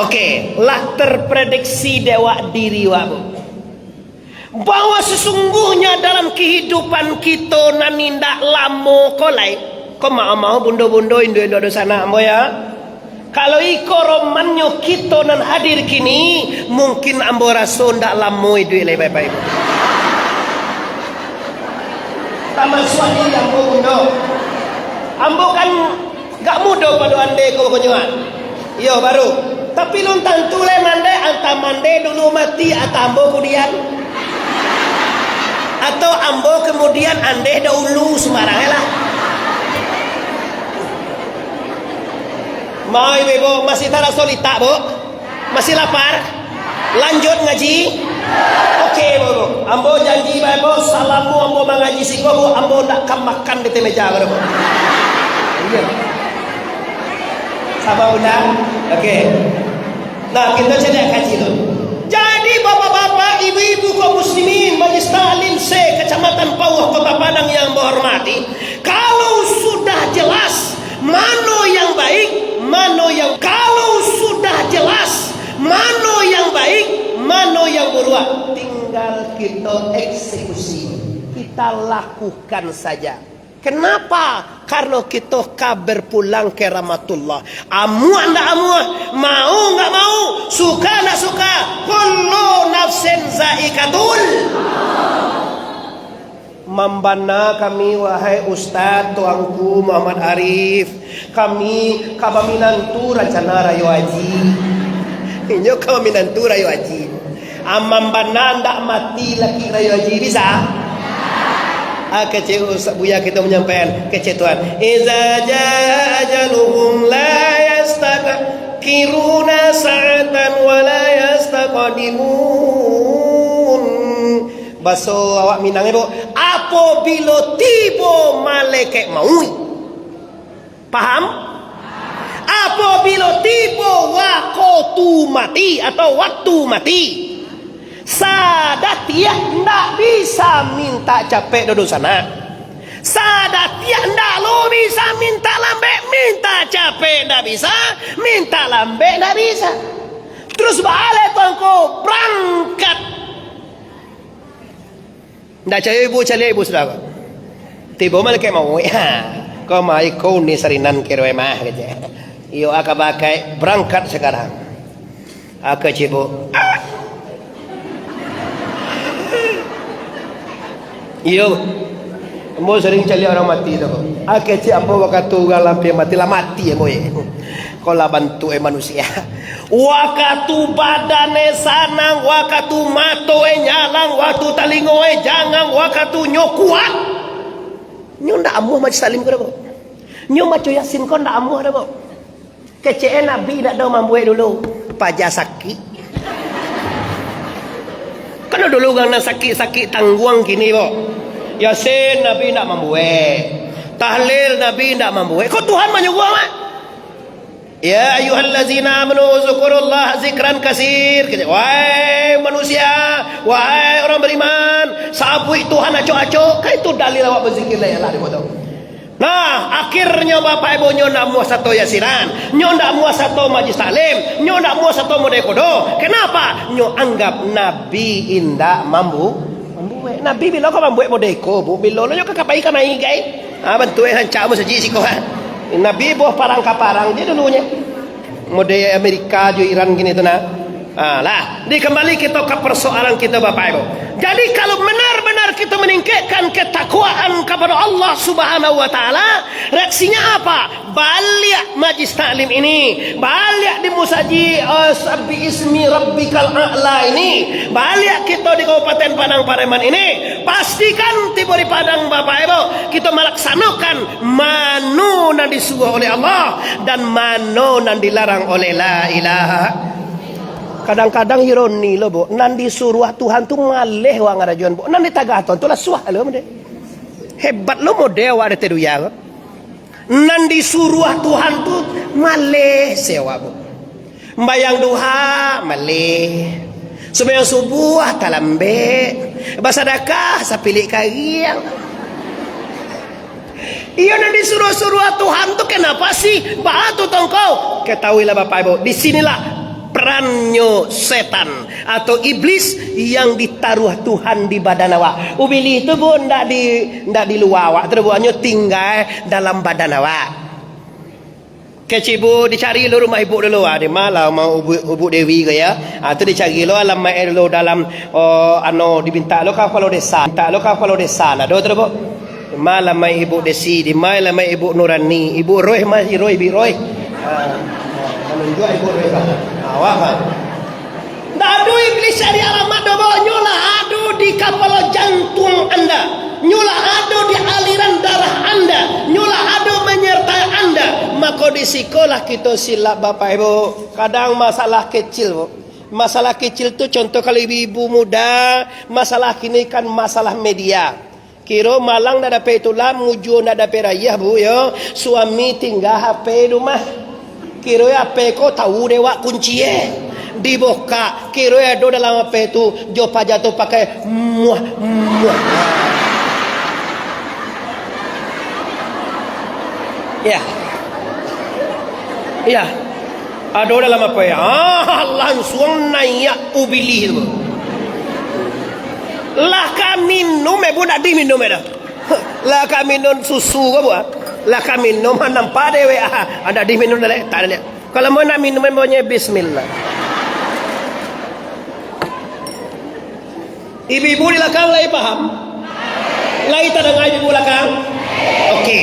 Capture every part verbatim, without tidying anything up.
Oke, lah terprediksi dek wak diri wak, Bu, bahwa sesungguhnya dalam kehidupan kito nan indak lamo ko lai, ko maoh-maoh bundo-bundo, indo-indo dunsanak ambo ya. Kalau iko romannyo kito nan hadir kini, mungkin ambo raso ndak lamo iduik lai, Bapak Ibu. Tamasuak diri ambo bundo. Ambo kan Gak mudo pado ande ko bakonyoan. Iyo, baru. Tapi lun tantu lai mande, antah mande dulu mati, atau ambo kudian. Atau ambo kemudian ande dahulu, sumbarang lah. Mau ibu-ibu, masih taraso litak, Bu? Masih lapar? Lanjut ngaji? Oke, Bu. Ambo janji bae, Bu, salamo ambo mangaji siko, Bu, ambo ndak ka makan di ateh meja ko, Bu. Iyo. Saba undang? Oke. Nah, kito caliak kaji tu. Jadi, bapak-bapak, ibu-ibu, kaum muslimin, Majlis Taklim se-Kecamatan Pauah, Kota Padang yang ambo hormati, kalau sudah jelas mano yang baik, mano yang, kalau sudah jelas mano yang baik, mano yang buruak, tinggal kito eksekusi, kita lakukan saja. Kenapa? Karena kito ka berpulang ke rahmatullah. Amuah ndak amuah, mau nggak mau, suka ndak suka, kullu nafsin zaikatul. Mambana kami, wahai Ustaz Tuanku Muhammad Arif, kami ka baminantu rancana Rayo Haji. Inyo ka baminantu Rayo Haji. Amam bana ndak mati laki Rayo Haji, bisa? Ah, kecek Ustaz Buya kito manyampaian, kecek Tuhan. "Iza jaa ajaluhum la yastaqiruna sa'atan wa la yastaqdimun." Baso awak Minang, ibu, apobilo tibo malaikat mauik. Paham? Apobilo tibo wakotu mati atau waktu mati, sadatiak ndak bisa mintak capek doh dunsanak. Sadatiak ndak lo bisa mintak lambek, mintak capek ndak bisa, mintak lambek ndak bisa. Terus baaleh tu angko barangkat. Ndak cayo ibu caliak ibu sudah ko. Tibo malaikat mauik, ha. Ko mai ko uni sarinan kiro mah, kecek. Iyo, aka bakai, barangkat sakarang. Aka cibuk. Iyo. Ambo sering caliak urang mati tu ko. Aka cek ambo wakatu urang lampia mati, lah mati ambo, ye. Ko lah bantuak e manusia. Wakatu badan e sanang, wakatu mato e nyalang, wakatu talingo e jangang, wakatu nyo kuat. Nyo ndak amuah majlis taklim ko doh, Bu. Nyo baco Yasin ko ndak amuah doh, Bu. Kecek e Nabi ndak doh mambuek dulu. Paja sakik. Kan dulu urang nan sakik-sakik tangguang kini, Bu. Yasin Nabi ndak mambuek. Tahlil Nabi ndak mambuek. Ko Tuhan manyuruah, Mak? "Ya ayyuhallazina amanu uzkurullaha zikran katsir." Kecek, "Wahai manusia, wahai urang bariman, sabuik Tuhan acok-acok." Kan itu dalil awak bazikir lah, yalah, dibuat tu. Nah, akhirnyo Bapak Ibu, nyo ndak amuah sato Yasinan, nyo ndak amuah sato majlis taklim, nyo ndak amuah sato modeko doh. Kenapa? Nyo anggap Nabi indak mambu-, mambuek. Nabi bilo ka mambuek modeko, Bu? Bilo lo nyo ka kapai kamai gai. Ha, bantuak e rancak masajik siko, ha. Nabi boh parang ka parang je dulunyo. Model Amerika jo Iran kini tu nah. Ha, lah, dikembali kito ka persoalan kito, Bapak Ibu. Jadi, kalau benar-benar kito meningkatkan ketakwaan kepada Allah Subhanahu wa Ta'ala, reaksinya apa? Baliak majlis taklim ini, baliak di musajik, eh, Sabbi Ismi Rabbikal A'la ini, baliak kito di Kabupaten Padang Pariaman ini, pastikan tibo di Padang, Bapak Ibu, kito malaksanakan mano nan disuruah oleh Allah dan mano nan dilarang oleh la ilaha. Kadang-kadang ironi lo, Bu. Nan disuruah Tuhan tu maleh wak ngarajoan, Bu. Nan ditagah Tuhan tu lah suah lo, mode. Hebat lo mode awak di ateh dunia ko. Nan disuruah Tuhan tu maleh se awak, Bu. Sumbayang duha, maleh. Sumbayang subuah, talambek. Basadakah, sapilik kariang. Iyo, nan disuruah-suruah Tuhan tu kenapa sih? Baa tu tongko? Ketahuilah Bapak Ibu, di sinilah perannyo setan atau iblis yang ditaruah Tuhan di badan awak. Ubilih tu, Bu, ndak di, ndak di lua awak tu, Bu, hanyo tingga dalam badan awak. Kecek, Bu, dicari lo rumah ibuk dulu. Ah, di ma lah rumah ubuk, ubuk Dewi ko, ya? Ah, tu dicari lo alamaik dulu dalam, oh, ano, dipinta lo ka kapalo desa. Pinta lo ka kapalo desa. Nah, do tu, Bu. Di ma alamaik ibuk Desi, di ma alamaik ibuk Nurani, ibuk Roy, ma si Roy, bi Roy. Ah, manunjuak ibuk Roy, Pak. Awak, Pak. Ndak ado iblis cari alamat doh, Bo. Nyo lah ado di kapalo jantuang anda. Nyo lah ado di aliran darah anda. Nyo lah ado manyertai anda. Mako, di sikolah kito silap, Bapak Ibu. Kadang masalah kecil, Bu. Masalah kecil tu, contoh, kalau ibu-ibu muda, masalah kini kan masalah media. Kiro malang ndak dapek tulang, mujua ndak dapek rayah, Bu, yo. Suami tingga H P di rumah. Kiro H P ko tahu dek wak kunci, eh. Dibukak, kiro ado dalam H P tu, jo paja tu pakai muah, muah. Ya. Ya. Ado dalam H P, ah, lansuang naiak ubilih tu. Lah ka minum, eh, Bu, ndak diminum, eh, dah. Lah ka minum susu ko, Bu, ah. Lah ka minum, ah, nampak dek wak, ah, ndak diminum, dah, lek. Tak, lek. Kalau mau nak minum, eh, bawonyo bismillah. Ibu-ibu di lakang lai paham? Lai tadanga ibu-ibu lakang? Oke.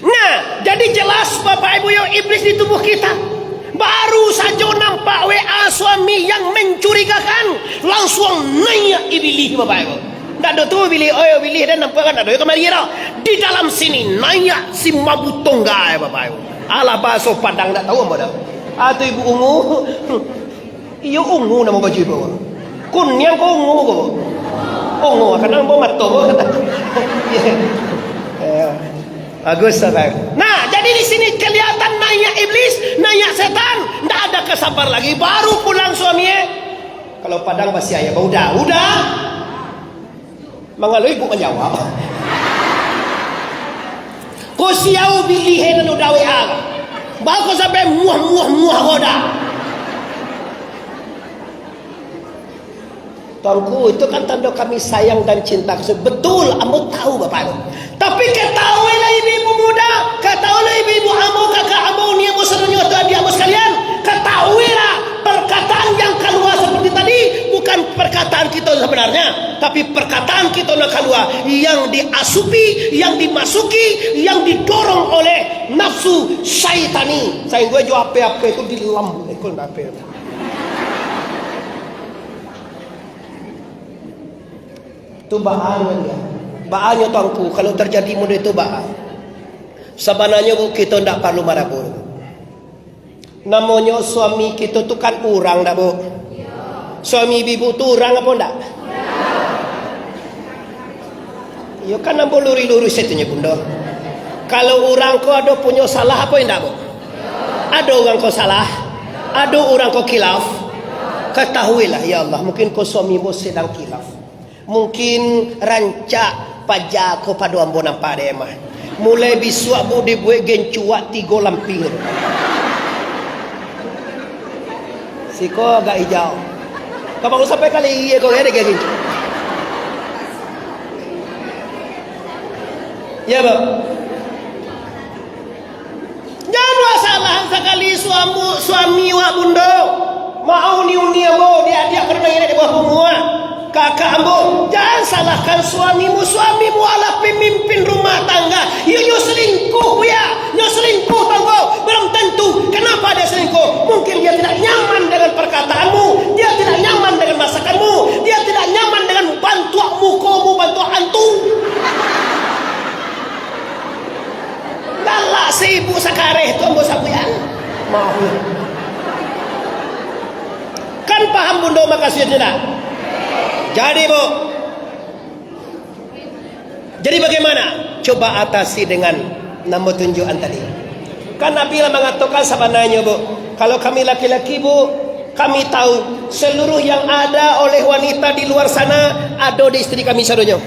Nah, jadi jelas, Bapak Ibu, yo, iblis di tubuh kita. Baru sajo nampak W A suami yang mencurigakan, lansuang naiak ibilih, Bapak Ibu. Ndak ado tu ibilih, oi, ibilih den nampak kan, ndak ado kamari dah. Di dalam sini naiak si mabu tungga, Bapak Ibu. Alah, bahaso Padang ndak tahu ambo dah. Atau ibu ungu. Iyo, ungu namo baju ibu. Kuniang ko ungu ko. Ungu, kadang ambo mato ko. Ya. Bagus, Abang. Nah, jadi di sini kelihatan naiak iblis, naiak setan, ndak ada kasabar lagi. Baru pulang suami, eh. Kalau Padang pasti ayah, udah, udah. Mangalo ibu manjawab. Ko siau bilih nan udah W A. Baa ko sampai muah, muah, muah ko dah. Tuanku, itu kan tando kami sayang dan cinta. Betul, ambo tahu, Bapak Ibu. Tapi ketahuilah, ibu-ibu muda, ketahuilah, ibu-ibu ambo, kakak ambo, uni ambo, sadonyo, atau adik ambo sekalian, ketahuilah, perkataan yang kalua seperti tadi bukan perkataan kita sebenarnya, tapi perkataan kita nak kalua yang diasupi, yang dimasuki, yang didorong oleh nafsu syaitani. Sahinggo jo apo-apo itu dilambu ikon apo. Tu baa nyo dia. Baa nyo tuanku, kalau terjadi model tu baa. Sabananyo, Bu, kito ndak paralu marabo. Namonyo suami kito tu kan urang, ndak, Bu? Suami ibu tu urang apo ndak? Iyo kan, ambo lurih-lurih sajo nyo, Bundo. Kalau urang ko ado punyo salah apo indak, Bu? Ado urang ko salah, ado urang ko kilaf. Katahuilah, ya Allah, mungkin ko suami ambo sadang kilaf. Mungkin rancak paja ko pado ambo nampak dek mah. Mulai bisuak, Bu, dibuek gencuak tigo lamping. Siko agak ijau. Ka baru sampai kali iyo ko, ya, dek gencuak. Ya, Bu. Jan wak salahan sakali suamu-, suami wak, Bundo. Mauni-uni ambo, diak-diak pado manginek di bawah punguak. Kakak ambo, jan salahkan suamimu. Suamimu alah pamimpin rumah tangga. Iyo nyo selingkuh, ya. Nyo selingkuh, tau ko. Belum tentu. Kenapa dia selingkuh? Mungkin dia tidak nyaman dengan perkataanmu. Dia tidak nyaman dengan masakanmu. Dia tidak nyaman dengan bantuak mukomu, bantuak antu. Galak saibu sakareh tu ambo sabuikan. Mau. Kan paham Bundo makasuik tu ndak? Jadi, Bu. Jadi bagaimana? Coba atasi dengan nan ambo tunjuakan tadi. Kan Nabi lah mangatokan sabananyo, Bu. Kalau kami laki-laki, Bu, kami tahu seluruh yang ada oleh wanita di luar sana ado di isteri kami sadonyo.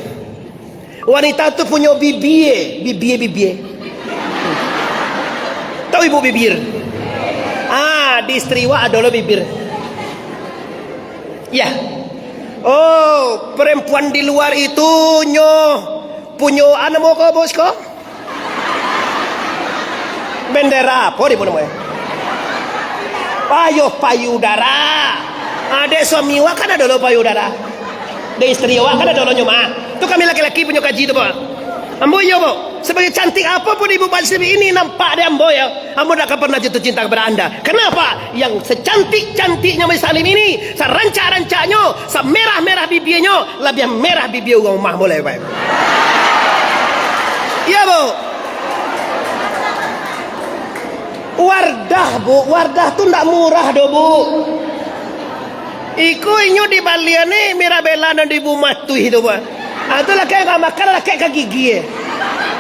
Wanita tu punyo bibie, bibie, bibie. Tahu ibu bibir? Ah, Di istri wak ado lo bibir. Ya. Oh, perempuan di luar itu nyo punyo anu mo ko, bos ko? Bendera apo di punyo mo? Ayo payudara. Adek suami wak kan ado lo payudara. Dek istri wak kan ado lo nyo mah. Tu kami laki-laki punyo kaji tu, Pak. Ambo iyo, Bu. Sebagai cantik apapun ibu Basri ini nampak di ambo, ya, ambo ndak akan pernah jatuh cinta kepada anda. Kenapa? Yang secantik-cantiknya Umi Salim ini, serancak-rancaknyo, semerah-merah bibirnyo, lebih merah bibir urang rumah mulai, Pak. Iya, Bu. Wardah, Bu. Wardah tu ndak murah doh, Bu. Iko inyo dibalian ni Mirabella nan di rumah tu itu, Pak. Ah, tu lah kayak nggak makan, lah kayak ka gigi, eh.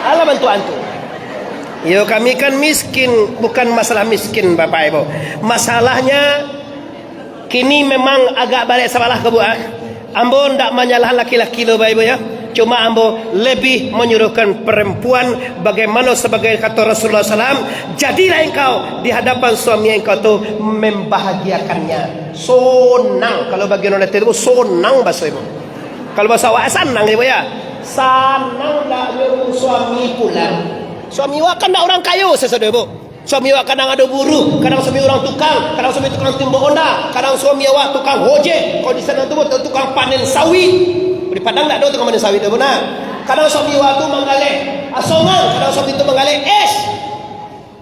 Alah bantuan tu. Yo, kami kan miskin, bukan masalah miskin, Bapak Ibu. Masalahnya, kini memang agak balik sabalah ka, Bu, ah. Ambo ndak manyalahan laki-laki lo, Bapak Ibu, ya. Cuma ambo lebih menyuruhkan perempuan bagaimana sebagai kata Rasulullah saw, jadilah engkau di hadapan suami engkau tu membahagiakannya. Sonang, kalau bagi urang Datai tu, sonang bahaso ibu. Kalau bahaso awak, sanang ibu ya. Sanang ndak nyo suami pulang. Suami awak kan ndak urang kayo sasado ibu. Suami awak kadang ado buruh, kadang suami urang tukang, kadang suami tukang timbok onda, kadang suami awak tukang hojek, kalau di sana tu tukang panen sawit. Di Padang ndak ado tukang panen sawit tu, nah. Kadang suami awak tu manggaleh asongan, kadang suami tu manggaleh es.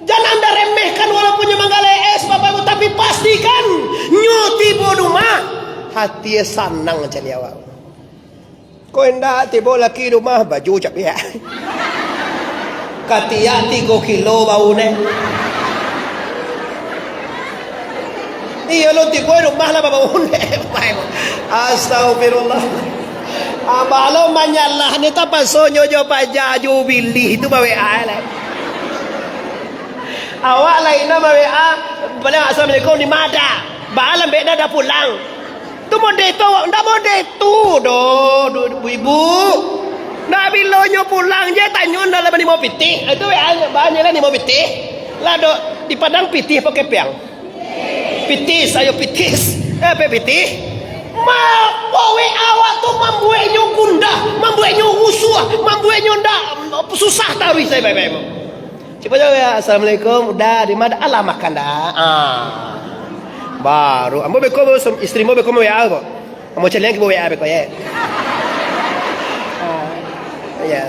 Jan anda remehkan walaupun nyo manggaleh es, Bapak Ibu, tapi pastikan nyo tibo di rumah, hati sanang caliak awak. Kok indak tibo laki di rumah, baju cabiak. Katiak tigo kilo bau ne. Iyo lo tibo di rumah lah bau ne. Astagfirullah. Abah lo manyalah ni tapaso nyo jo paja jo bilih tu ba W A lah. Awak lain lah ba W A, paling assalamualaikum di mada. Ba lambek dah, dah pulang. Tu mode tu awak, ndak mode tu doh, du-, ibu. Ndak bilo nyo pulang je, tanyo ndak lah nimo pitih. Itu W A nyo, bahan nyo lah nimo pitih. Lah dok, di Padang pitih pakai piang. Pitis, ayo pitis. Eh, pe pitih. Mapo W A awak tu mambueknyo gundah, mambueknyo rusuah, mambueknyo ndak susah taruih sayo bae-bae. Cubo jo, ya, assalamualaikum, udah, di mana? Alah, makan dah. Ah. Baru, ambo beko, ambo sem-, istri ambo beko W A ko. Ambo caliak ambo W A beko, ya. Ah. Ya.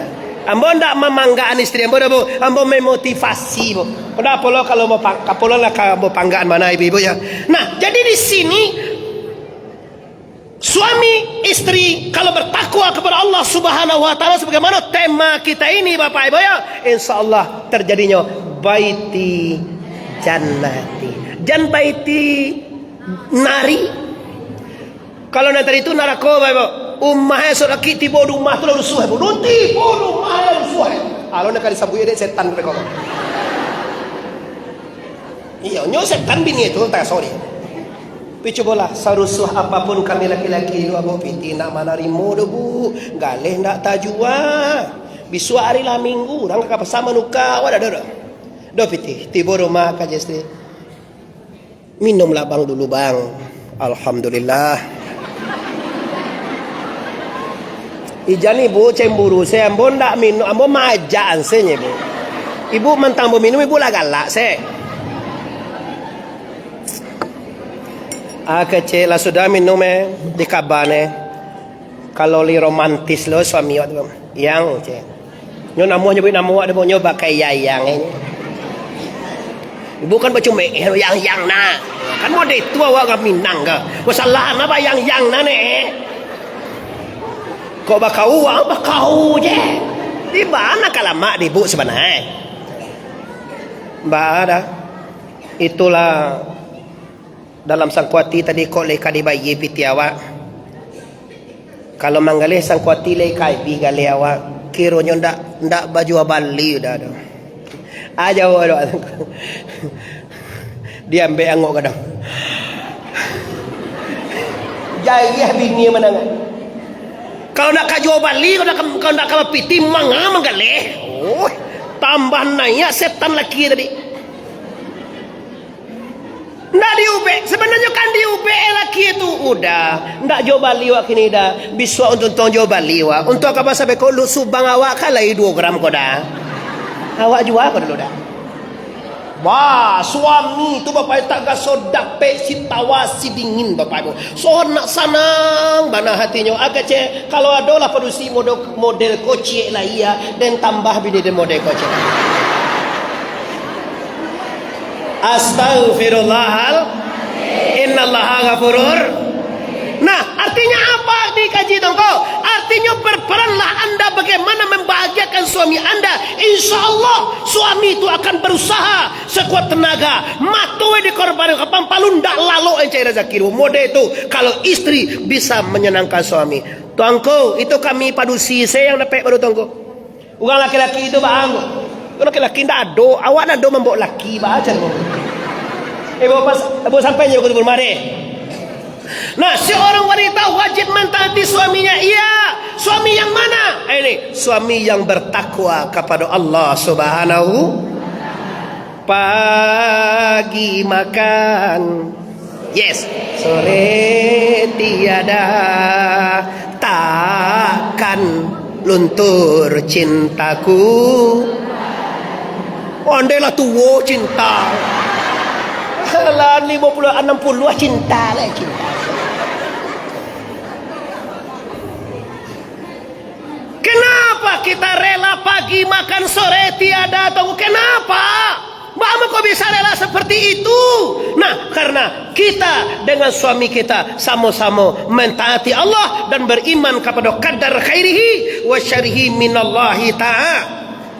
Ambo ndak mamanggaan istri ambo doh, Bu. Ambo memotivasi, Bu. Ndak apo lo kalau ambo pang-, apo lo lah ka ambo panggaan mano ibu-ibu, ya. Nah, jadi di sini suami istri kalau bertakwa kepada Allah Subhanahu wa Ta'ala, sebagaimana tema kita ini, Bapak Ibu, ya, insya Allah terjadinya baiti jannati. Jan baiti nari. Kalau nan tadi tu narako, Bapak Ibu. Umah esok laki tibo di rumah tu lah rusuh, Bu. Tibo di rumah lah rusuh. Kalau nak disabuik dek setan mereka. Iyo, nyo setan bini tu, tak, sorry. Tapi cubolah, sarusuah apapun kami laki-laki tu, Abah Piti ndak manarimo doh, Bu. Galeh ndak tajua. Bisuak ari lah Minggu, urang ka pasar manuka, awak dak ado doh. Doh, Piti, tibo rumah ka istri. Minumlah, Bang, dulu, Bang. Alhamdulillah. Ijan ibu cemburu se, ambo ndak minum, ambo maajak se nyo ibu. Ibu mantang ambo minum, ibu lah galak se. Ah, kecek lah sudah minum, eh, di kaban, eh. Kalau li romantis lo suami awak tu, Yang, cek. Nyo namuah nyabuik namo awak dek nyo bakai Yayang, eh. Ibu kan bacumik, eh, Yang, Yang nak. Kan mode tu awak ka Minang ka. Masalah napa Yang, Yang nak, eh? Kok bakau, ah, bakau je. Di mana ka lamak di ibu sabananyo? Ba dah. Itulah dalam sangkuati tadi kok lai ka dibayie pitih awak. Kalau manggaleh sangkuati lai ka abih galeh awak, kironyo ndak, ndak bajua bali udah tu. Ah, jauah doh. Diambek angok kadang. Jariah bini manangah. Kalau ndak ka jua bali, kalau ndak ka, kalau ndak ka bapitih, manga manggaleh. Oh, tambah naiak setan laki tadi. Ndak diubek. Sabananyo kan diubek laki tu. Udah. Ndak jo bali wak kini dah. Bisuak untuang-untuang jo bali wak. Untuang ka pasar beko lu subang awak ka lai duo gram ko dah. Awak jua ko dulu dah. Wah, suami tu bapak tak gaso dapek si tawa si dingin bapak ibu. So nak sanang bana hatinyo. Agak cek, kalau adolah padusi model, model kocek lah iya, den tambah bini den model kocek. Astagfirullahal, innallaha ghafurur. Nah, artinya apa dikaji tongko? Artinya berperanlah anda bagaimana membahagiakan suami anda. Insya Allah, suami itu akan berusaha sekuat tenaga. Mato dikorbankan, pampalu ndak lalok encai rezeki. Model itu, kalau istri bisa menyenangkan suami. Tuangku, itu kami padusi se yang dapek baru tuangku. Urang laki-laki tu bang. Urang laki-laki ndak ado. Awak ndak ado mambawa laki, bang, aja tu. Eh, bawa pas, bawa sampai je ke kubur mari. Nah, seorang wanita wajib mentaati suaminya. Iya, suami yang mana? Eh, ini, suami yang bertakwa kepada Allah Subhanahu. Pagi makan, yes. Sore tiada, takkan luntur cintaku. Andailah tuo cinta. Lah limo puluah, anam puluah cinta lah cinta. Kenapa kita rela pagi makan sore tiada tunggu? Kenapa? Baa mangko bisa rela seperti itu? Nah, karena kita dengan suami kita samo-samo mentaati Allah dan beriman kepada qadar khairihi wa syarrihi minallahi ta'a.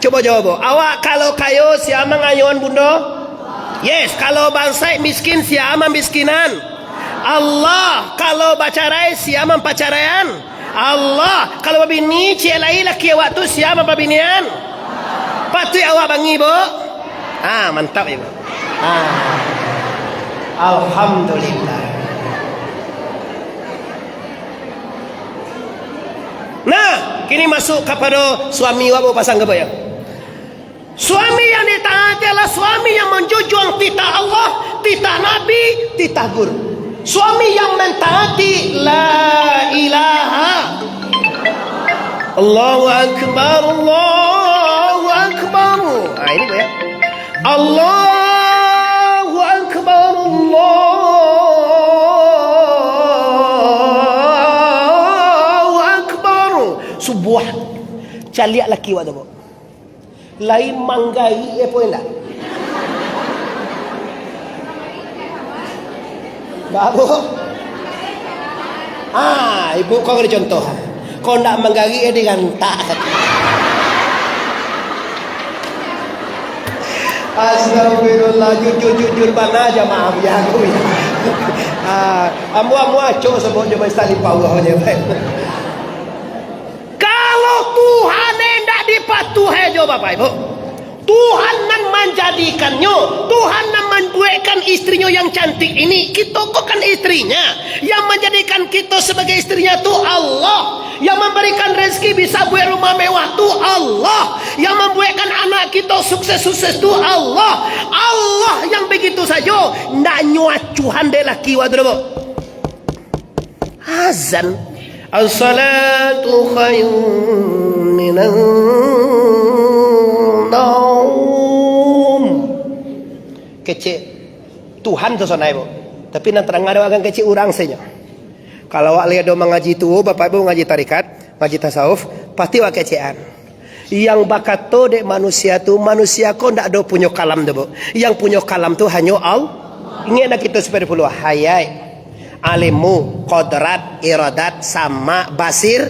Cubo jawab, awak kalau kayo, sia mangayoan bundo? Yes, kalau bansaik miskin, sia mambiskinan? Allah, kalau bacarai, sia mampacaraian? Allah, kalau babini, ciek lai laki awak tu, sia mampabinian? Patuik awak bangih, Bu? Ah, mantap, Ibu. Ah. Alhamdulillah. Nah, kini masuk kapado suami awak, Bu, pasang ka, Bu, ya? Suami yang ditaati adalah suami yang manjunjuang titah Allah, titah Nabi, titah guru. Suami yang mentaati la ilaha. Allahu Akbar, Allahu Akbar. Ah, ini banyak. Allahu Akbar, Allahu Akbar. Subuah. Caliak laki awak tu, Bu. Lai manggarik, eh, pun indak? Baru. Ah, ibu kau kena contoh. Kau ndak manggarik, eh, dirantak. Astagfirullah, jujur-jujur bana jamaah, ya aku, ya. Ah, ambo-ambo acok sabab jamaah istali power je. Kalau Tuhan indak dipatuhi jo, Bapak Ibu, Tuhan nan manjadikannyo, Tuhan nan mambuekkan istrinyo yang cantik ini, kito ko kan istrinya. Yang manjadikan kito sabagai istrinya tu Allah. Yang mambarikan rezeki bisa buek rumah mewah tu Allah. Yang mambuekkan anak kito sukses-sukses tu Allah. Allah yang begitu sajo, ndak nyo acuhan dek laki wak tu doh, Bu. Azan. As-salatu khairun minan naum. Kecek Tuhan tu sonai, Bu. Tapi nan tadanga dek awak kan kecek urang sajo. Kalau awak lai ado mangaji tu, Bapak Ibu ngaji tarikat, ngaji tasawuf, pasti awak kecekan. Yang bakato dek manusia tu, manusia ko ndak ado punyo kalam tu, Bu. Yang punyo kalam tu hanyo Allah. Ingek dah kito sipuluah, hayat, ilmu, kodrat, iradat, sama, basir,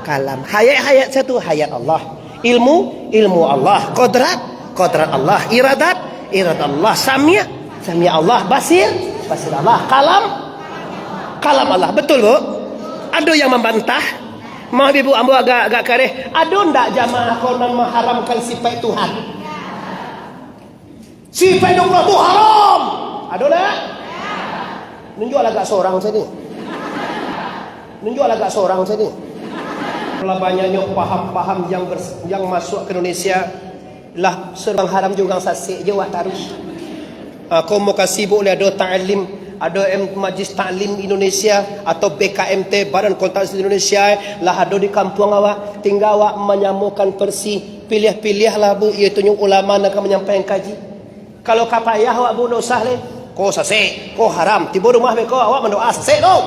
kalam. Hayat-hayat satu, hayat Allah. Ilmu, ilmu Allah. Kodrat, kodrat Allah. Iradat, iradat Allah. Samia, samia Allah. Basir, basir Allah. Kalam, kalam Allah. Betul, Bu? Ado yang mambantah? Maaf, Ibu, ambo agak, agak kareh. Ado ndak jamaah ko nan mengharamkan sifat Tuhan? Sifat Allah tu haram. Ado ndak? Nunjuak agak sorang sini. Nunjuak agak sorang sini. Lah banyaknyo paham-paham yang bers-, yang masuk ke Indonesia, lah serba haram jo urang sasek je awak taruih. Ako mukasuik buliah ado taklim, ado M-, Majlis Taklim Indonesia atau B K M T, Badan Kontak Indonesia, eh, lah ado di kampuang awak. Tingga awak manyamokan versi, piliah-piliahlah, Bu, iyo tu nyo ulama nan ka manyampaikan kaji. Kalau ka payah awak, Bu, ndak usah leh. Ko sasek, ko haram. Tibo rumah beko, awak mandoa sasek tu.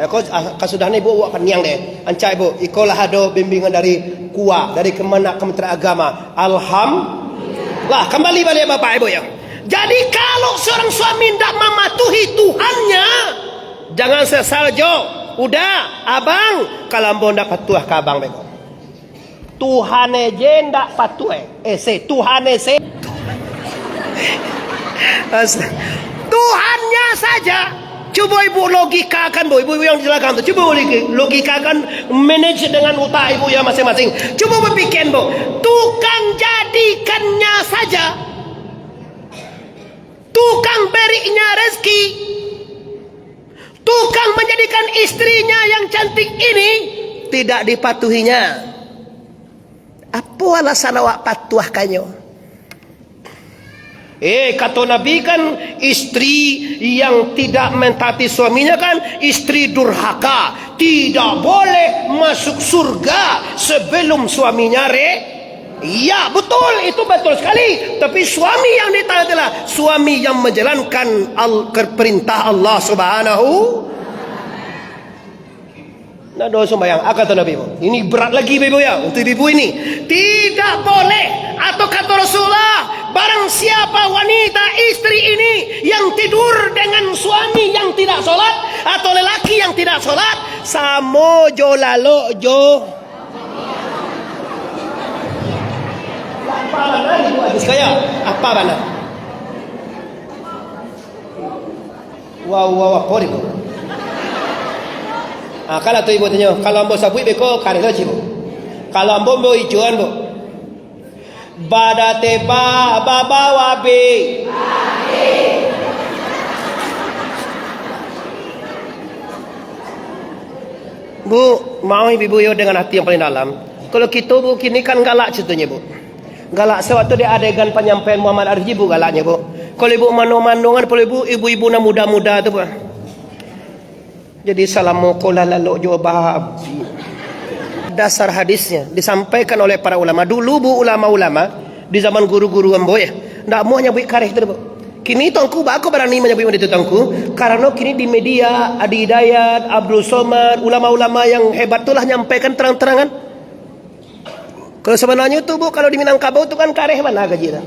Eh, ko, ah, kasudahan ibu awak paniang deh. Ancak ibu, iko lah ado bimbingan dari KUA, dari Kemenag, Kementerian Agama. Alhamdulillah. Kambali baliak bapak ibu yo. Jadi, kalau seorang suami ndak mamatuhi Tuhannya, jangan sesal jo. Uda, abang, kalau ambo ndak patuah ka abang beko. Tuhan e je ndak patuah, eh. Eh, se, Tuhan e se. As-, Tuhannya saja. Cubo ibu logikakan, Bu. Ibu-ibu yang di belakang tu, cubo logik-, logikakan, manage dengan utak ibu yang masing-masing. Cubo bapikian, Bu. Tukang jadikannya saja, tukang beriknya rezeki, tukang menjadikan istrinya yang cantik ini tidak dipatuhinya. Apo alasan awak patuahkannyo? Eh, kato Nabi kan, istri yang tidak mentaati suaminya kan istri durhaka, tidak boleh masuk surga sebelum suaminya re-, iya, betul, itu betul sekali. Tapi suami yang ditaatilah suami yang menjalankan al-, ke-, perintah Allah Subhanahu. Nah, doa sumbayang, ah, kato Nabi, ini berat lagi, Ibu ya, untuk ibu-ibu ini. Tidak boleh, atau kato Rasulullah, barang siapa wanita istri ini yang tidur dengan suami yang tidak sholat, atau lelaki yang tidak sholat, samo jo lalok jo. Apa bana, Ibu Agus Kaya? Apa bana? Wau, wau, apo ni, Bu? Ah, kalau tu ibu tanyo, kalau ambo sabuik beko, kareh lo cik, Bu. Kalau ambo, ambo ijoan, Bu. Badateba babawa be. Bu, maoh ibu-ibu yo dengan hati yang paling dalam. Kalau kito, Bu, kini kan galak ceritonyo, Bu. Galak sewaktu di adegan panyampaian Muhammad Arif Jibu galaknyo, Bu. Kalau ibu mano-mano kan, kalau ibu, ibu-ibu nan muda-muda tu, Bu. Jadi, salamo ko lah lalok jo babi. Dasar hadisnya disampaikan oleh para ulama. Dulu, Bu, ulama-ulama di zaman guru-guru ambo, ya, ndak amuah nyabuik kareh tu, Bu. Kini Tuangku bako barani manyabuik model tu, Tuangku? Karano kini di media, Adi Hidayat, Abdul Somad, ulama-ulama yang hebat tu lah nyampaikan terang-terangan. Kalau sabananyo tu, Bu, kalau di Minangkabau tu kan kareh bana kaji tu.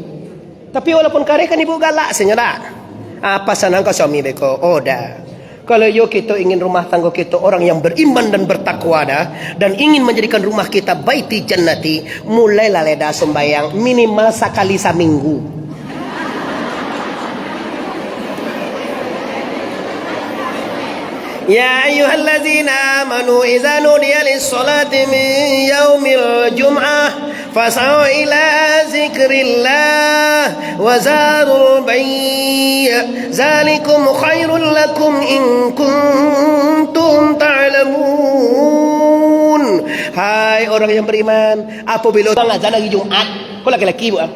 Tapi walaupun kareh kan ibu galak sajo dak? Apa sanang ka suami beko? Oh, dah. Kalau iyo kito ingin rumah tanggo kito orang yang beriman dan bertakwa dah, dan ingin menjadikan rumah kita baiti jannati, mulailah leda sumbayang minimal sakali saminggu. يا أيها الذين آمنوا إذا نودي للصلاة من يوم الجمعة فاسعوا إلى ذكر الله وذروا البيع ذلكم خير لكم إن كنتم تعلمون. Hai orang yang beriman, apabila urang azan hari Jumaat, ko laki-laki, Bu, ah.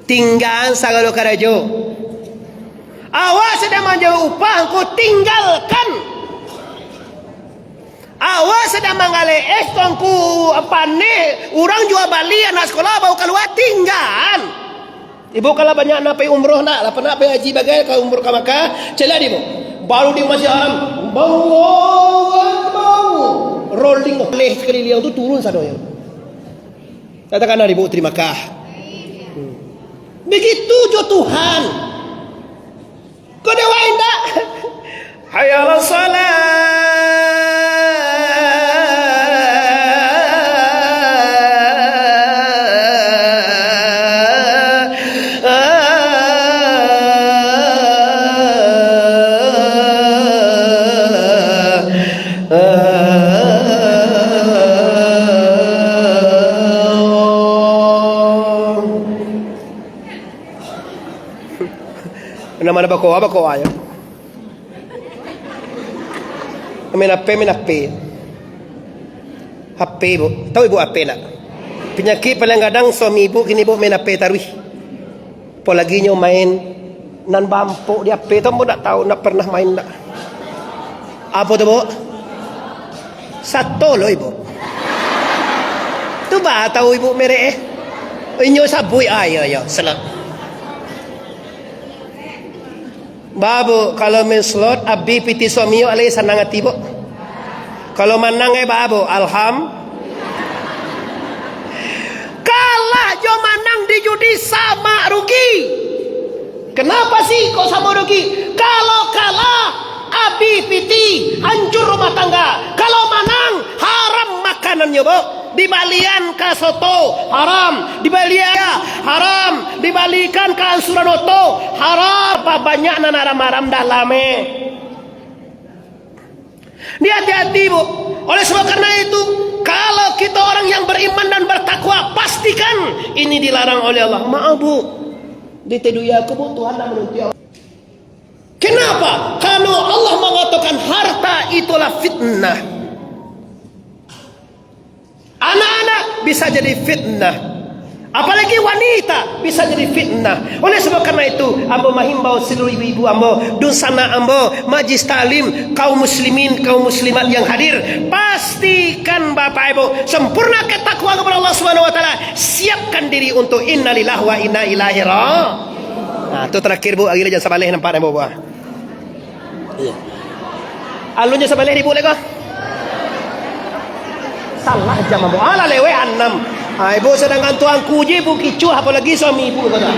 Tinggaan sagalo karajo. Awak sadang manjawek upah, angku tinggalkan. Awak sadang manggaleh es, angku paneh, urang jua bali, anak sakolah baru kalua, tinggaan. Ibu kalau banyak nak pai umroh ndak, lah pernah pai haji bagai ka umroh ka Makkah, caliak di, Bu. Baru di Masjid Haram, Allahu Akbar. Rolling, leh sakaliliang tu turun sadonyo. Katakanlah ibu terima kasih. Hmm. Begitu jo Tuhan. Kau dewa indak. Hayya 'alas shalah. Nama ada bakoa, bakoa aja. Main H P, main H P. H P, Bu. Tahu ibu H P ndak? Penyakit paling gadang suami ibu kini, Bu, main H P taruih. Apolagi nyo main Nan bampok di H P tu, ambo ndak tahu, ndak pernah main, ndak. Apo tu, Bu? Sato lo, Ibu. Tu ba tahu Ibu merek, eh? Inyo sabuik, ah, iyo, iyo, selot. Ba, Bu, kalau main slot, abih pitih suami, alai sanang ati, Bu. Kalau manang, eh, ba, Bu, alham-, kalah jo manang di judi sama rugi. Kenapa sih kok sama rugi? Kalau kalah, abih pitih, hancur rumah tangga. Kalau manang, haram makanannyo, Bu. Dibalian ka soto, haram. Dibalian, haram. Dibalikan ka ansuran oto, haram. Apa banyak nan haram-haram dalam, eh. Dia hati-hati, Bu. Oleh sebab karena itu, kalau kita orang yang beriman dan bertakwa, pastikan ini dilarang oleh Allah. Maaf, Bu. Di teduh ya aku, Bu, Tuhan nak menuntut. Kenapa? Karena Allah mengatakan harta itulah fitnah. Anak-anak bisa jadi fitnah. Apalagi wanita bisa jadi fitnah. Oleh sebab karena itu, ambo mahimbau seluruh ibu-ibu ambo, dunsanak ambo, majlis taklim, kaum muslimin, kaum muslimat yang hadir, pastikan Bapak Ibu sempurna ketakwaan kepada Allah Subhanahu wa Taala. Siapkan diri untuk innalillahi wa inna ilaihi ra-, Nah, tu terakhir, Bu, lagi lah jam sabaleh nampak, Bu, Bu. Iya. Alunyo sabaleh di Ibu lai ko. Salah jam, Bu. Alah, leweh anam. Ah, Ibu, sedangkan tuanku je Ibu kicuah, apalagi suami Ibu ko tu.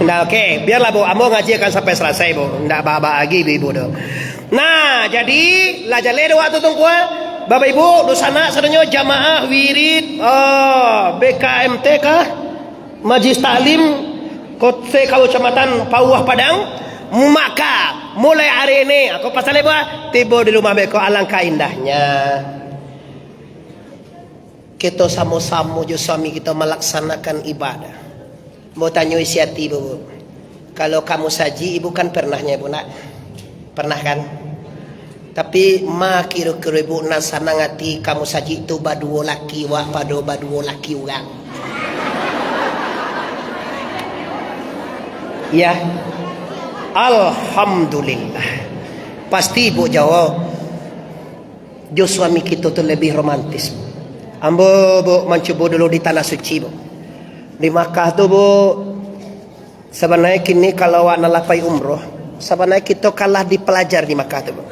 Nah, oke, biarlah, Bu. Ambo ngaji akan sampai selesai, Bu. Ndak ba-, ba-, lagi Ibu tu. Nah, jadi, lah jaleh dek waktu tu, Tuanku. Bapak Ibu, dunsanak sadonyo, jamaah, wirid, oh, B K M T kah? Majlis Taklim Kote Kecamatan Pauah Padang, maka mulai ari ini, aku pasal ibu, tibo di rumah beko, alangkah indahnya. Kito samo-samo jo suami kito malaksanakan ibadah. Mau tanyo isi ati, Bu. Kalau kamu saji, ibu kan pernahnya, ibu, nak? Pernah, kan? Tapi, ma kiro-kiro ibu nan sanang ati kamu saji tu baduo laki wak pado baduo laki urang? Ya. Alhamdulillah. Pasti ibu jawab, jo suami kito tu lebih romantis. Ambo, Bu, mancubo dulu di Tanah Suci, Bu. Di Makkah tu, Bu, Sabananyo kini kalau awak nan lah pai umroh, sabananyo kito kalah dipalajar di Makkah tu, Bu.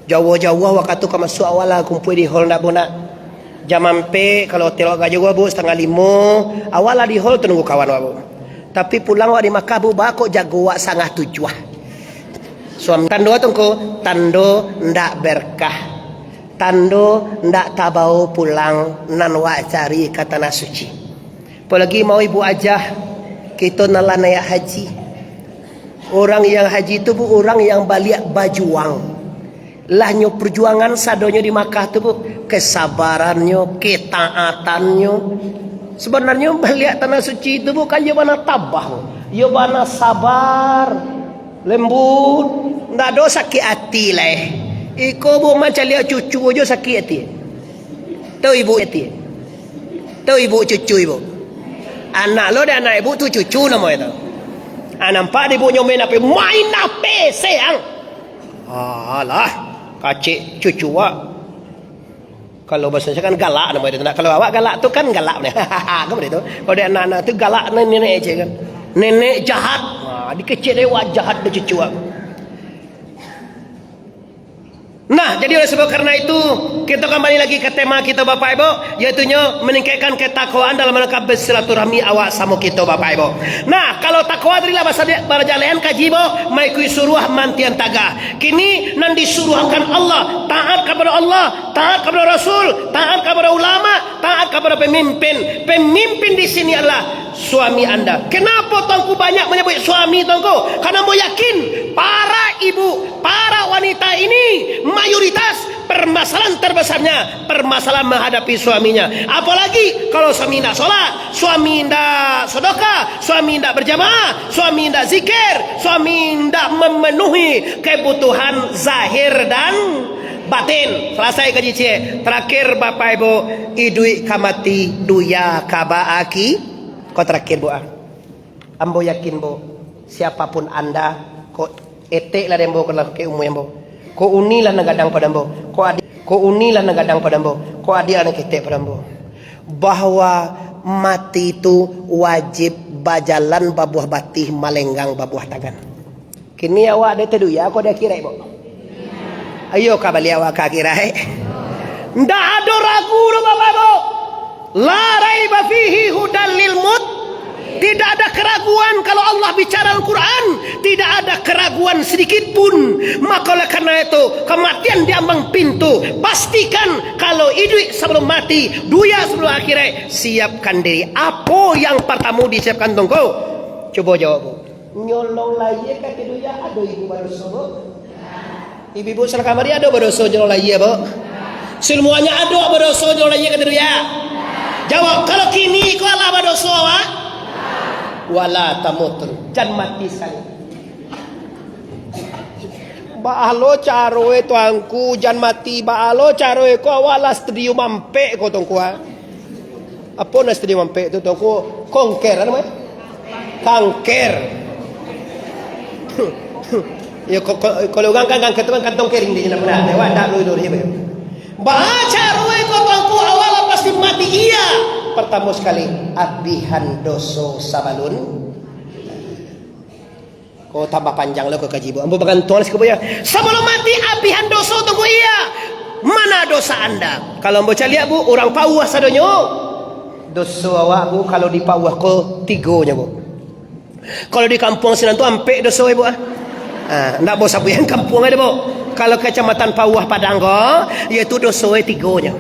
Jauah-jauah wakatu ka masuak, awak lah kumpua di hall ndak, Bu, nak. Jam ampek, kalau hotel awak ka jauah, Bu, satangah limo, awak lah di hall tu nunggu kawan awak, Bu. Tapi pulang awak di Makkah, Bu, baa kok jago awak satangah tujuah. Suami, tando tu ko, tando ndak berkah. Tando ndak tabao pulang nan awak cari ka Tanah Suci. Apolagi mau ibu ajah, kito nan lah naiak haji. Urang yang haji tu, Bu, urang yang baliak bajuang. Lah nyo perjuangan sadonyo di Makkah tu, Bu, kesabarannyo, ketaatannyo. Sabananyo baliak Tanah Suci tu, Bu, kan iyo bana tabah, Bu. Iyo bana sabar, lembut, ndak ado sakik ati lai. Iko, Bu, mancaliak cucu ajo sakik ati. Tahu ibu ati? Tahu ibu cucu ibu? Anak lo dek anak ibu tu cucu namo itu. Ah, nampak di ibu nyo main H P, main H P, sayang. Alah, kacik cucu awak. Kalau bahasa Indonesia kan galak namo itu. Nah, kalau awak galak tu kan galak. Kan begitu. Kalau dek anak-anak tu galak nenek je kan. Nenek jahat. Ha, dikecek dek awak jahat dek cucu awak. Nah, jadi oleh sebab karena itu, kita kembali lagi ke tema kita, Bapak Ibu, yaitunyo meningkatkan ketakwaan dalam rangka bersilaturahmi awak samo kita, Bapak Ibu. Nah, kalau takwa tadi lah basa-, baraja lehan kaji, Bu, maikuik suruah mantian tagah. Kini nan disuruahkan Allah, taat kepada Allah, taat kepada Rasul, taat kepada ulama, taat kepada pemimpin. Pemimpin di sini adalah suami anda. Kenapa Tuanku banyak menyebut suami Tuanku? Karena ambo yakin para ibu, para wanita ini mayoritas permasalahan terbesarnya permasalahan menghadapi suaminya. Apalagi kalau suami indak sholat, suami indak sedekah, suami indak berjamaah, suami indak zikir, suami indak memenuhi kebutuhan zahir dan batin. Selesai kaji ciek. Terakhir, Bapak Ibu, iduik ka mati, dunia ka baaki. Ko terakhir, Bu, ah. Ambo yakin, bo, siapapun anda, ko etek lah dek ambo, ko lah ketek umua ambo, ko uni lah nan gadang pado ambo, ko adiak, ko uni lah nan gadang pado ambo, ko adiak lah nan ketek pado ambo, bahwa mati tu wajib bajalan babuah batih, malenggang babuah tangan. Kini awak ado taduya ko di akhirat, bo? Ayo ka baliak awak ka akhirat. Ndak ado ragu doh, Bapak, Ibu. La raiba fihi hudal lil mut-, tidak ada keraguan kalau Allah bicara Al-Quran, tidak ada keraguan sedikit pun. Maka oleh karena itu, kematian di ambang pintu. Pastikan kalau iduik sebelum mati, dunia sebelum akhirat, siapkan diri. Apa yang pertama disiapkan, Tongko? Cubo jawab, Bu. Nyolong lahia ka dunia ado ibu badoso, Bu? Ibu-ibu salah kamari ado badoso nyolong lahia, Bu? Semuanya ado badoso nyolong lahia ka dunia? Jawab, kalau kini ko alah badoso, awak? Wala tamutun, jan mati sakali. Baa lo caro e, Tuanku, jan mati, baa lo caro e ko, awak lah stadium ampek ko, Tuanku, ah. Apo nan stadium ampek tu, Tuanku? Kongker, apo namo e? Kangker. Yo, ko-, ko-, kalau urang kan kangker tu kan kantong kering di dalam, nah, lewat dak dulu, dulu, dulu. Baa caro e ko, Tuanku, awak lah pasti mati, iya. Pertama sekali, abihan doso sabalun. Ko tambah panjang lo ko kaji, Bu. Ambo bagantuang lah siko, Bu, ya. Sabalun mati, abihan doso tu, Bu, iya. Mana dosa anda? Kalau ambo caliak, Bu, urang Pauah sadonyo. Doso awak, Bu, kalau di Pauah ko tigonyo, Bu. Kalau di kampuang sinan tu ampek doso e, Bu, ah. Ah, ndak ambo sabuikan kampuang ado, Bu. Kalau Kecamatan Pauah Padang ko, yaitu doso e tigonyo.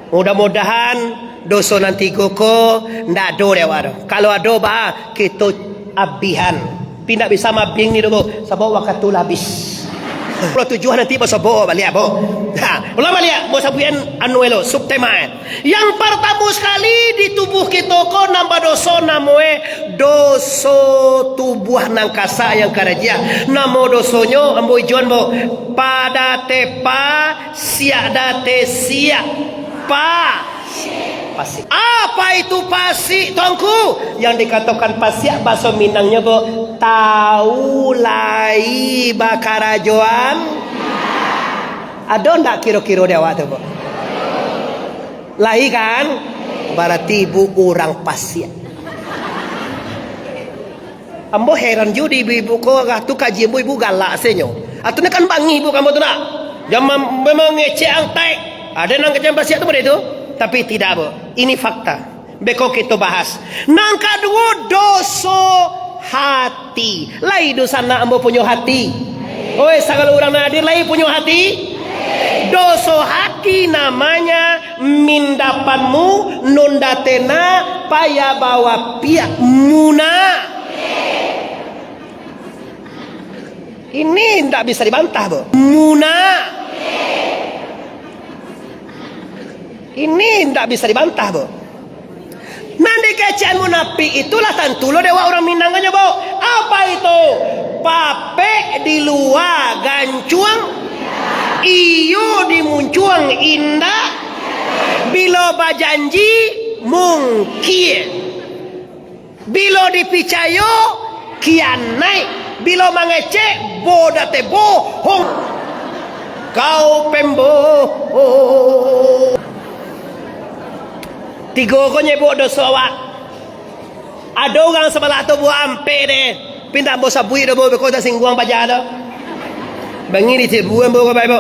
Mudah-mudahan doso nan tigo ko ndak ado dek awak tu. Kalau ado, ba, kito abihan. Tapi ndak bisa maabih ni doh, Bu, sabab wakatu lah abih. Pukua tujuah nanti basobok baliak, Bu. Ha, ulang baliak, ambo sabuikan anu e lo, subtema e. Yang partamo sakali di tubuah kito ko nan badoso, namo e doso tubuah nan kasak yang karajiah. Namo dosonyo ambo ijoan, Bu. Padatepa Siak date siak. Pa-, pasik. Apa itu pasik, Tuanku? Yang dikatokan pasiak, baso Minangnyo, Bu, tau lai bakarajoan. Ado ndak kiro-kiro di awak tu, Bu? Lai, kan? Barati ibu urang pasiak. Ambo heran juo di ibu-ibu ko, agak tu kaji ambo ibu galak senyo. Atau ni kan bangih ibu ka ambo tu nak. Jan mam-, memang ngecek ang taik. Ado nan kecek pasiak tu model tu. Tapi tidak, Bu. Ini fakta. Beko kito bahas. Nan kaduo, doso hati. Lai dunsanak ambo punyo hati? Oi, sagalo urang nan hadir, lai punyo hati? Doso hati namanya mindapanmu, nunda tena, paya bawa piak, muna. Ini ndak bisa dibantah, Bu. Muna. Ini ndak bisa dibantah, Bu. Nan dikecekan munafik itulah tantu lo dek awak urang Minang kanyo, Bu. Apa itu? Papek di lua gancuang, iyo di muncuang indak, bilo bajanji mungkin. Bilo dipicayo, kianaik. Bilo mangecek, bodate bohong. Kau pembohong. Tigo ko nyebut doso awak. Ado urang sabalah tu buah ampek deh. Pindah ambo sabuik doh, Bu, beko tasingguang paja tu. Bangih dicebut ambo ko, Bapak Ibu.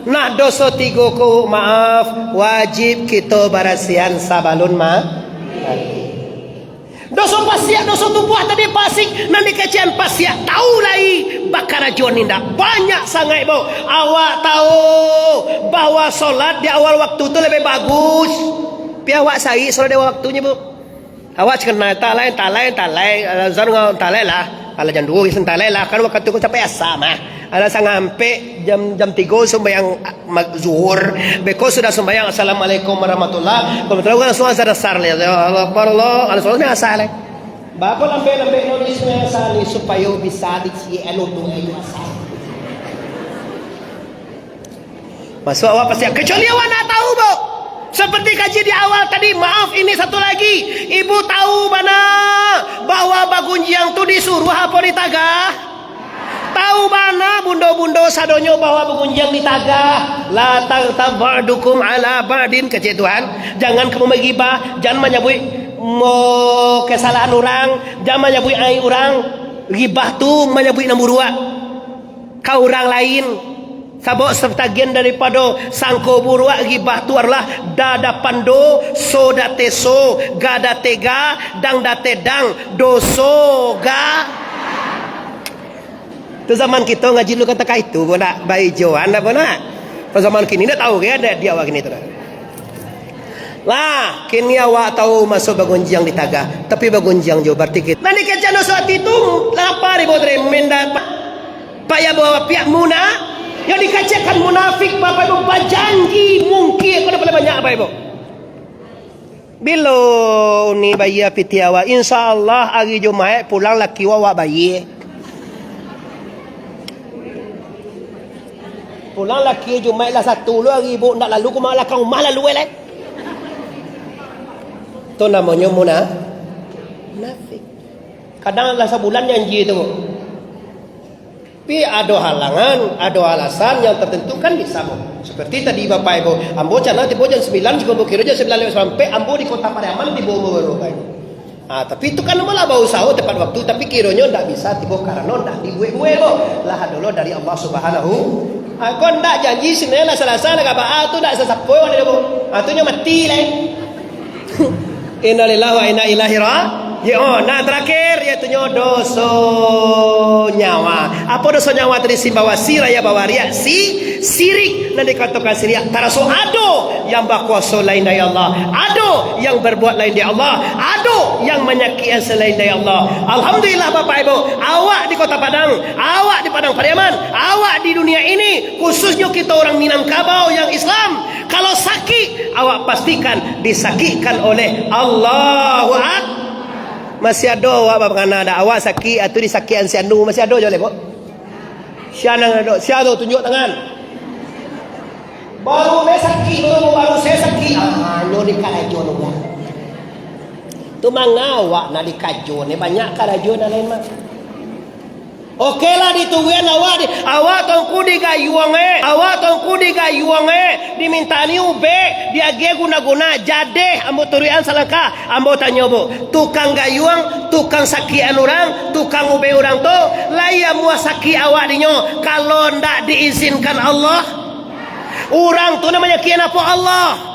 Nah, doso tigo ko, maaf, wajib kito barasiahan sabalun ma-, mati. Doso pasiak, doso tubuah tadi pasik, nan dikecekan pasiak, tau lai bakarajo indak. Banyak sangaik, Bu. Awak tau bahwa solat di awal waktu tu lebih bagus. Pi awak sarik solat di awal waktunyo, Bu. Awak cakap, "Nah, talai, talai, talai, azan ngau talai lah. Alah jam duo biaso talai lah, kan wakatu ko sampai asa mah. Alah sangampek jam, jam tigo sumbayang, ah, mag-, zuhur. Beko sudah sumbayang, assalamualaikum warahmatullah. Kebetulan langsung azan asar lai. Allahu Akbar, Allah. Langsung azan asar lai. Bako lambek-lambek no di sumbayang asar lai, supayo bisa diciyek anu tu, anu asar." Masuak awak pasiak. Kecuali awak ndak tahu, Bu. Seperti kaji di awal tadi, maaf, ini satu lagi. Ibu tahu bana bahwa Bagunjiang tu disuruah apo ditagah? Tahu bana bundo-bundo sadonyo bahwa bagunjiang ditagah. La taghtab ba'dukum ala ba'din, kecek Tuhan. Jangan kamu magibah, jangan manyabuik mo-, kesalahan urang, jangan manyabuik aib urang. Gibah tu manyabuik nan buruak ka urang lain. Sabab sabtagian daripado sangko buruak gibah tu adolah da dapando, so da teso, ga da tega, dang da tedang, doso ga. Tu zaman kito ngaji dulu kan takah itu, bo nak baijoan dak, bo nak? Pas zaman kini dak tahu ke ada di awak kini tu dah. Lah, kini awak tahu maso bagunjiang ditagah, tapi bagunjiang jo barati kito. Nan dikecek doso ati tu, lapa ribu tremen dak. Pak ya bawa piak muna, yang dikecekkan munafik, Bapak Ibu, bajanji mungkin kau dah paling banyak, Bapak Ibu. Bilo uni bayia piti awak, insya Allah hari Jumaik pulang laki awak bayia. Pulang laki Jumaik lah satu lu hari ibu ndak lalu kuma lakang rumah lalu eh, lai. Tu namonyo muna-, munafik. Kadang lah sabulan janji tu. Tapi ado halangan, ado alasan yang tertentu kan bisa, Bu. Seperti tadi Bapak Ibu, ambo cana tibo jam sembilan, jiko ambo kiro jam sembilan lewat sampek, ambo di Kota Pariaman tibo ambo baru, Bapak Ibu. Ah, tapi itu kan ambo lah bausaho tepat waktu, tapi kironyo ndak bisa tibo karano ndak dibuek-buek, Bu. Lah ado lo dari Allah Subhanahu. Ah, kok ndak janji Senin lah Salasa lah Jumaat tu ndak sasapo, Bu. Ah, tu nyo mati lai. Innalillahi wa inna ilaihi raji'un. Nah, terakhir, yaitunyo doso nyawa. Apo doso nyawa tadi? Simbawa si raya bawa riak, si sirik. Nan dikatokan sirik, taraso ado yang bakuaso lain dari Allah, ado yang berbuat lain dari Allah, ado yang manyakik selain dari Allah. Alhamdulillah, Bapak Ibu, awak di Kota Padang, awak di Padang Pariaman, awak di dunia ini, khususnyo kito urang Minangkabau yang Islam, kalau sakik, awak pastikan disakikkan oleh Allahu Ak-, masih ado awak bapangana dak? Awak sakik, atu disakikan si anu, masih ado juo lai, Buk? Sia nan ado, sia tu tunjuak tangan. Baru me sakik, baru, baru se sakik. Ah, nyo dikarajo tu lah. Tu manga awak nak dikajo ni, banyak karajo nan lain mah. Oke lah, ditungguan awak di, awak tongku digayuang eh, awak tongku digayuang eh, diminta ni ubek, diagiah guna-guna, jadeh ambo turuikan salangkah, ambo tanyo bu, tukang gayuang, tukang sakian urang, tukang ubek urang tu, lai amuah sakik awak dinyo, kalau ndak diizinkan Allah? Urang tu nan manyakian apo Allah?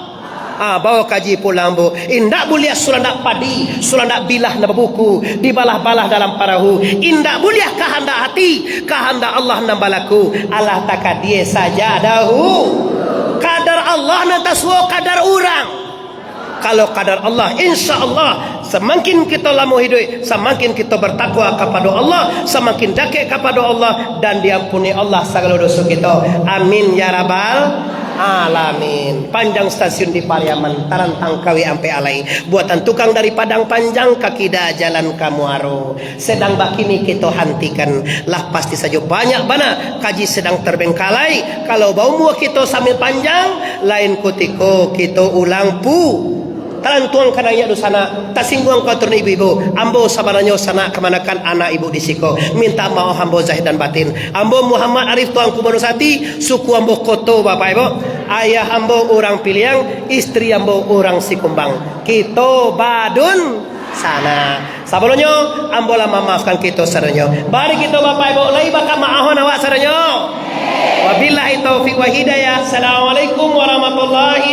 Ah, bawa kaji pulang, Bu. Indak buliah sulandak padi, sulandak bilah nan babuku, dibalah-balah dalam parahu. Indak buliah kahandak hati, kahandak Allah nan balaku. Alah takadie saja dahu. Kadar Allah nan tasuo kadar urang. Kalau kadar Allah, insya Allah, samakin kito lamo hiduik, samakin kito bertakwa kapado Allah, samakin dakek kapado Allah, dan diampuni Allah sagalo doso kito. Amin, ya rabbal alamin. Panjang stasiun di Pariaman, tarantang kawik ampek alai. Buatan tukang dari Padang Panjang, ka kida jalan ka Muaro. Sedang bakini kito hantikan, lah pasti sajo banyak bana kaji sedang terbengkalai. Kalau baumua kito sambil panjang, lain kutiko kito ulang pu-, talantuang ka naiak dunsanak, tasingguang ka turun ibu-ibu. Ambo sabananyo sanak kamanakan anak ibu di siko. Minta maoh ambo zahir dan batin. Ambo Muhammad Arif Tuanku Banusati, suku ambo Koto, Bapak Ibu. Ayah ambo urang Piliang, istri ambo urang Sikumbang. Kito badun sana. Sabalumnyo, ambo lah mamaafkan kito sadonyo. Bari kito, Bapak Ibu, lai bakamaafan awak sadonyo. Wabillahi taufiq wa hidayah. Assalamualaikum warahmatullahi